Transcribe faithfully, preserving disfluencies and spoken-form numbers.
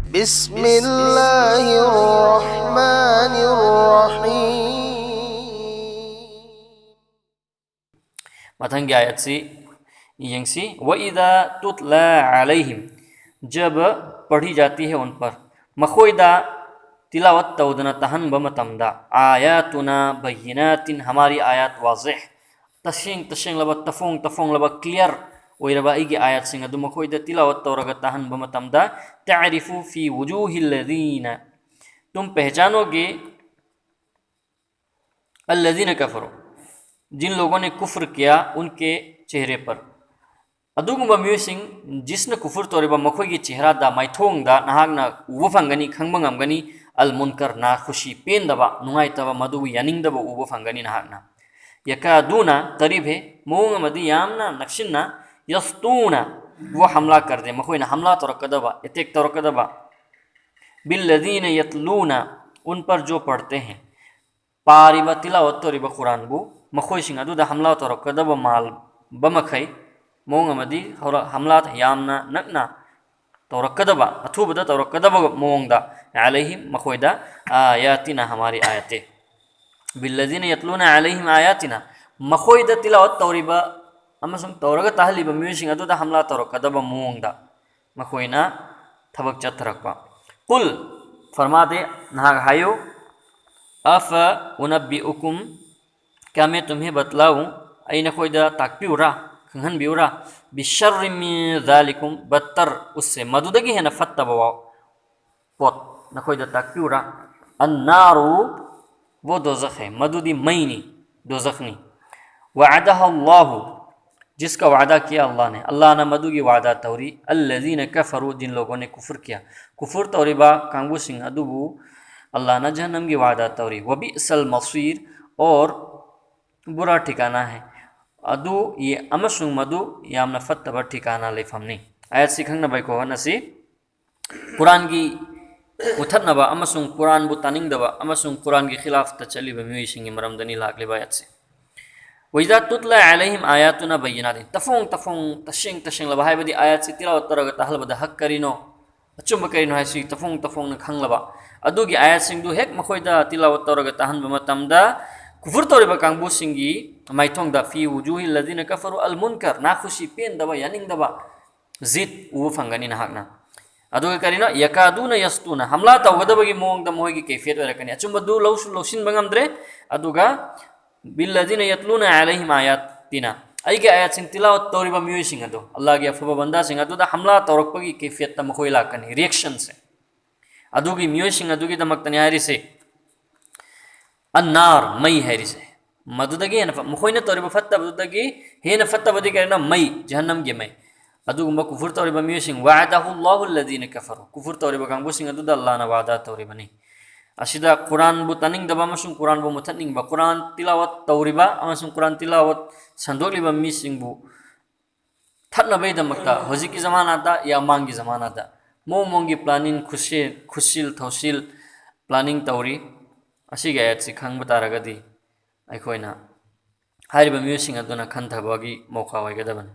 بسم الله الرحمن الرحيم. ꯃꯊꯪꯒꯤ ꯑꯥꯌꯠꯁꯤ ꯌꯦꯡꯁꯤ꯫ وإذا تتلى عليهم، जब पढ़ी जाती है उन पर, ꯃꯈꯣꯏꯗ ꯇꯤꯂꯥꯋꯠ ꯇꯧꯗꯅ ꯇꯥꯍꯟꯕ ꯃꯇꯝꯗ, آياتنا بينات، हमारी आयत वाज़ेह, ꯇꯁꯦꯡ ꯇꯁꯦꯡꯂꯕ, ꯇꯐꯣꯡ ꯇꯐꯣꯡꯂꯕ, clear ꯑꯣꯏꯔꯕ ꯑꯩꯒꯤ ꯑꯥꯌꯠꯁꯤꯡ ꯑꯗꯨ ꯃꯈꯣꯏꯗ ꯇꯤꯂꯥꯋꯠ ꯇꯧꯔꯒ ꯇꯥꯍꯟꯕ ꯃꯇꯝꯗ, تعرف في وجوه الذين، तुम पहचानोगे, الذين كفروا, जिन लोगों ने कुफ्र किया, उनके चेहरे पर. ꯑꯗꯨꯒꯨꯝꯕ ꯃꯤꯑꯣꯏꯁꯤꯡ, जिसने कुफ्र ꯇꯧꯔꯤꯕ, ꯃꯈꯣꯏꯒꯤ ꯆꯦꯍꯔꯥꯗ, ꯃꯥꯏꯊꯣꯡꯗ ꯅꯍꯥꯛꯅ ꯎꯕ ꯐꯪꯒꯅꯤ, ꯈꯪꯕ ꯉꯝꯒꯅꯤ, المنكر, ꯅꯥꯈꯨꯁꯤ, ꯄꯦꯟꯗꯕ, ꯅꯨꯡꯉꯥꯏꯇꯕ, ꯃꯗꯨꯕꯨ ꯌꯥꯅꯤꯡꯗꯕ ꯎꯕ ꯐꯪꯒꯅꯤ ꯅꯍꯥꯛꯅ. يكادون, करीब है, ꯃꯑꯣꯡ ꯑꯃꯗꯤ ꯌꯥꯝꯅ ꯅꯛꯁꯤꯟꯅ, يسطون, वो हमला कर दे, ꯃꯈꯣꯏꯅ ꯍꯝꯂꯥ ꯇꯧꯔꯛꯀꯗꯕ, attack ꯇꯧꯔꯛꯀꯗꯕ, بالذين يتلون, उन पर जो पढ़ते हैं, ꯄꯥꯔꯤꯕ, ꯇꯤꯂꯥꯋꯠ ꯇꯧꯔꯤꯕ ꯀꯨꯔꯥꯟꯕꯨ ꯃꯈꯣꯏꯁꯤꯡ ꯑꯗꯨꯗ ꯍꯝꯂꯥ ꯇꯧꯔꯛꯀꯗꯕ ꯃꯥꯜꯕ ꯃꯈꯩ, ꯃꯑꯣꯡ ꯑꯃꯗꯤ ꯍꯧꯔ-, ꯍꯝꯂꯥ ꯌꯥꯝꯅ ꯅꯛꯅ ꯇꯧꯔꯛꯀꯗꯕ, ꯑꯊꯨꯕꯗ ꯇꯧꯔꯛꯀꯗꯕ ꯃꯑꯣꯡꯗ, عليهم, ꯃꯈꯣꯏꯗ, آياتنا, हमारी आयतें, بالذين يتلون عليهم آياتنا, ꯃꯈꯣꯏꯗ ꯇꯤꯂꯥꯋꯠ ꯇꯧꯔꯤꯕ ꯑꯃꯁꯨꯡ ꯇꯧꯔꯒ ꯇꯥꯍꯜꯂꯤꯕ ꯃꯤꯑꯣꯏꯁꯤꯡ ꯑꯗꯨꯗ ꯍꯝꯂꯥ ꯇꯧꯔꯛꯀꯗꯕ ꯃꯑꯣꯡꯗ ꯃꯈꯣꯏꯅ ꯊꯕꯛ ꯆꯠꯊꯔꯛꯄ. قل, ꯐꯔꯃꯥꯗꯦ, ꯅꯍꯥꯛ ꯍꯥꯏꯌꯨ, أفأنبئكم, क्या मैं तुम्हें बतलाऊं, ꯑꯩ ꯅꯈꯣꯏꯗ ꯇꯥꯛꯄꯤꯎꯔꯥ, ꯈꯪꯍꯟꯕꯤꯎꯔꯥ, بشر من ذلكم, बदतर उससे, ꯃꯗꯨꯗꯒꯤ ꯍꯦꯟꯅ ꯐꯠꯇꯕ ꯋꯥ-, ꯄꯣꯠ ꯅꯈꯣꯏꯗ ꯇꯥꯛꯄꯤꯎꯔꯥ? النار, वो दोज़ख है, ꯃꯗꯨꯗꯤ ꯃꯩꯅꯤ, ꯗꯣꯖꯈꯅꯤ. وعدها الله, जिसका वादा किया अल्लाह ने, अल्लाह ꯅ ꯃꯗꯨꯒꯤ वादा ꯇꯧꯔꯤ, الذين كفروا, जिन लोगों ने कुफ्र किया, कुफ्र ꯇꯧꯔꯤꯕ ꯀꯥꯡꯕꯨꯁꯤꯡ ꯑꯗꯨꯕꯨ ꯑꯜꯂꯥꯍꯅ ꯖꯍꯟꯅꯝꯒꯤ वादा ꯇꯧꯔꯤ. وبئس المصير, और बुरा ठिकाना है, ꯑꯗꯨ ꯌꯦ-, ꯑꯃꯁꯨꯡ ꯃꯗꯨ ꯌꯥꯝꯅ ꯐꯠꯇꯕ ٺꯤꯀꯥꯅꯥ ꯂꯩꯐꯝꯅꯤ꯫ ꯑꯥꯌꯠꯁꯤ ꯈꯪꯅꯕ ꯑꯩꯈꯣꯏ ꯍꯣꯠꯅꯁꯤ꯫ ꯀꯨꯔꯥꯟꯒꯤ ꯃꯨꯊꯠꯅꯕ ꯑꯃꯁꯨꯡ ꯀꯨꯔꯥꯟꯕꯨ ꯇꯥꯅꯤꯡꯗꯕ ꯑꯃꯁꯨꯡ ꯀꯨꯔꯥꯟꯒꯤ ꯈꯤꯂꯥꯐꯇ ꯆꯠꯂꯤꯕ ꯃꯤꯑꯣꯏꯁꯤꯡꯒꯤ ꯃꯔꯝꯗꯅꯤ ꯂꯥꯛꯂꯤꯕ ꯑꯥꯌꯠꯁꯤ꯫ وإذا تتلى عليهم آياتنا بينات, ꯇꯐꯣꯡ ꯇꯐꯣꯡ, ꯇꯁꯦꯡ ꯇꯁꯦꯡꯂꯕ, ꯍꯥꯏꯕꯗꯤ ꯑꯥꯌꯠꯁꯤ ꯇꯤꯂꯥꯋꯠ ꯇꯧꯔꯒ ꯇꯥꯍꯜꯂꯕꯗ ꯍꯛ ꯀꯔꯤꯅꯣ? ꯑꯆꯨꯝꯕ ꯀꯔꯤꯅꯣ ꯍꯥꯏꯁꯤ ꯇꯐꯣꯡ ꯇꯐꯣꯡꯅ ꯈꯪꯂꯕ, ꯑꯗꯨꯒꯤ ꯑꯥꯌꯠꯁꯤꯡꯗꯨ ꯍꯦꯛ ꯃꯈꯣꯏꯗ ꯇꯤꯂꯥꯋꯠ ꯇꯧꯔꯒ ꯇꯥꯍꯟꯕ ꯃꯇꯝꯗ, ꯀꯨꯐꯨꯔ ꯇꯧꯔꯤꯕ ꯀꯥꯡꯕꯨꯁꯤꯡꯒꯤ ꯃꯥꯏꯊꯣꯡꯗ, "ꯐꯤ ꯋꯨꯖꯨꯍꯤ ꯂꯗꯤꯅ ꯀꯐꯔꯨ ꯑꯜ ꯃꯨꯟꯀꯔ", ꯅꯥꯈꯨꯁꯤ, ꯄꯦꯟꯗꯕ, ꯌꯥꯅꯤꯡꯗꯕ ꯖꯤꯠ ꯎꯕ ꯐꯪꯒꯅꯤ ꯅꯍꯥꯛꯅ꯫ ꯑꯗꯨꯒ ꯀꯔꯤꯅꯣ? "ꯌꯀꯥꯗꯨꯅ ꯌꯁꯇꯨꯅ", ꯍꯝꯂꯥ ꯇꯧꯒꯗꯕꯒꯤ ꯃꯑꯣꯡꯗ ꯃꯈꯣꯏꯒꯤ ꯀꯩꯐꯤꯌꯠ ꯑꯣꯏꯔꯛꯀꯅꯤ꯫ ꯑꯆꯨꯝꯕꯗꯨ ꯂꯧꯁꯨ ꯂꯧꯁꯤꯟꯕ ꯉꯝꯗ꯭ꯔꯦ, ꯑꯗꯨꯒ "ꯕꯤꯜꯂꯗꯤꯅ ꯌꯠꯂꯨꯅ ꯑꯂꯩꯍꯤꯝ ꯑꯥꯌꯥꯇꯤꯅ", ꯑꯩꯒꯤ ꯑꯥꯌꯥꯠꯁꯤꯡ ꯇꯤꯂꯥꯋꯠ ꯇꯧꯔꯤꯕ ꯃꯤꯑꯣꯏꯁꯤꯡ ꯑꯗꯨ, ꯑꯜꯂꯥꯍꯒꯤ ꯑꯐꯕ ꯕꯟꯗꯥꯁꯤꯡ ꯑꯗꯨꯗ ꯍꯝꯂꯥ ꯇꯧꯔꯛꯄꯒꯤ ꯀꯩꯐꯤꯌꯠꯇ ꯃꯈꯣꯏ ꯂꯥꯛꯀꯅꯤ, ꯔꯤꯌꯦꯛꯁꯟꯁꯦ꯫ ꯑꯗꯨꯒꯤ ꯃꯤꯑꯣꯏꯁꯤꯡ ꯑꯗꯨꯒꯤꯗꯃꯛꯇꯅꯤ ꯍꯥꯏꯔꯤꯁꯦ꯫ ꯑꯟꯅꯥꯔ, ꯃꯩ ꯍꯥꯏꯔꯤꯁꯦ꯫ ꯃꯗꯨꯗꯒꯤ ꯍꯦꯟꯅ ꯐ-, ꯃꯈꯣꯏꯅ ꯇꯧꯔꯤꯕ ꯐꯠꯇꯕꯗꯨꯗꯒꯤ ꯍꯦꯟꯅ ꯐꯠꯇꯕꯗꯤ ꯀꯔꯤꯅꯣ? ꯃꯩ, ꯖꯍꯟꯅꯝꯒꯤ ꯃꯩ꯫ ꯑꯗꯨꯒꯨꯝꯕ ꯀꯨꯐꯨꯔ ꯇꯧꯔꯤꯕ ꯃꯤꯑꯣꯏꯁꯤꯡ, "ꯋꯥꯗꯥꯍꯨ ꯂꯥꯍꯨ ꯂꯗꯤꯅ ꯀꯐꯔꯨ", ꯀꯨꯐꯨꯔ ꯇꯧꯔꯤꯕ ꯀꯥꯡꯕꯨꯁꯤꯡ ꯑꯗꯨꯗ ꯑꯜꯂꯥꯍꯅ ꯋꯥꯗꯥ ꯇꯧꯔꯤꯕꯅꯤ꯫ ꯑꯁꯤꯗ ꯀꯨꯔꯥꯟꯕꯨ ꯇꯥꯅꯤꯡꯗꯕ ꯑꯃꯁꯨꯡ ꯀꯨꯔꯥꯟꯕꯨ ꯃꯨꯊꯠꯅꯤꯡꯕ, ꯀꯨꯔꯥꯟ ꯇꯤꯂꯥꯋꯠ ꯇꯧꯔꯤꯕ ꯑꯃꯁꯨꯡ ꯀꯨꯔꯥꯟ ꯇꯤꯂꯥꯋꯠ ꯁꯟꯗꯣꯛꯂꯤꯕ ꯃꯤꯁꯤꯡꯕꯨ ꯊꯠꯅꯕꯒꯤꯗꯃꯛꯇ ꯍꯧꯖꯤꯛꯀꯤ ꯖꯃꯥꯅꯥꯗ ꯌꯥ ꯃꯃꯥꯡꯒꯤ ꯖꯃꯥꯅꯥꯗ ꯃꯑꯣꯡ ꯃꯑꯣꯡꯒꯤ ꯄ꯭ꯂꯥꯅꯤꯡ, ꯈꯨꯠꯁꯦ-, ꯈꯨꯠꯁꯤꯜ ꯊꯧꯁꯤꯜ ꯄ꯭ꯂꯥꯅꯤꯡ ꯇꯧꯔꯤ꯫ ꯑꯁꯤꯒꯤ ꯑꯥꯌꯠꯁꯤ ꯈꯪꯕ ꯇꯥꯔꯒꯗꯤ ꯑꯩꯈꯣꯏꯅ ꯍꯥꯏꯔꯤꯕ ꯃꯤꯑꯣꯏꯁꯤꯡ ꯑꯗꯨꯅ ꯈꯟꯊꯕꯒꯤ ꯃꯧꯀꯥ ꯑꯣꯏꯒꯗꯕꯅꯤ꯫